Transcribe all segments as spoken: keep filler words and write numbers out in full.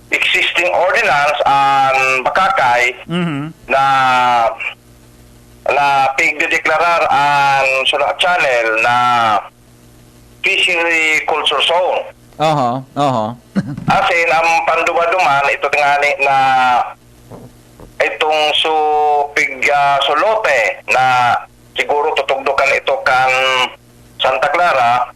existing ordinance an Bacacay Mhm. na, na pigdedeklarar an Sula Channel na fishery culture zone. Aha, aha. Asin, ang pandumaduman, ito ngani na itong supig, ah, sulote na siguro tutugdokan ito kan Santa Clara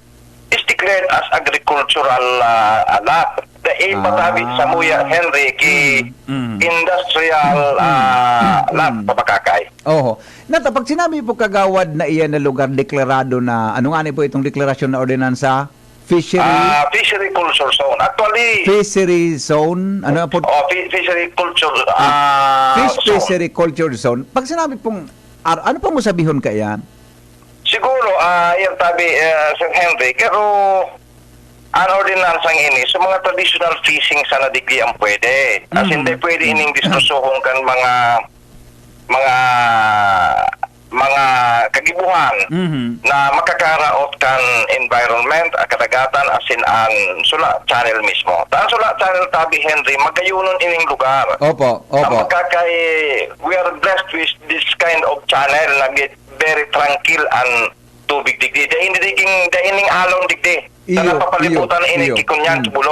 is declared as agricultural, ah, lot. Dai patabi Ah. samuya, Henry, ki Mm, mm. industrial, Mm, ah, mm, lot mm. sa Bacacay. Oho. Nata, pag sinabi po, Kagawad, na iyan na lugar deklarado na, ano nga ni po itong deklarasyon na ordinansa? Fishery? Ah, fishery culture zone. Actually, Fishery zone? Ano po? Oh, fi-, fishery culture, ah, Fish zone. Fishery culture zone. Pag sinabi pong, ar-, ano pong masabihon kaiyan? Siguro, ah, yan tabi, eh, Sir Henry, pero ang ordinansang ini, sa mga traditional fishing sana digdi ang pwede. As in, Mhm. di pwede ining Mhm. diskusyuhon kan mga, mga, mga kagibuhan Mhm. na makakaraot kan environment, ah, kadagatan, as in, ang Sula Channel mismo. Ta ang Sula Channel, tabi, Henry, magayonon ining lugar. Opo, Ang opo. Bacacay, we are blessed with this kind of channel na may very tranquil an tubig digdi. Dai ini diging, dai ining alon digdi. Iyo, Sa napapalibutan iyo, ini iyo. Kikunyan, Mm. Bulo.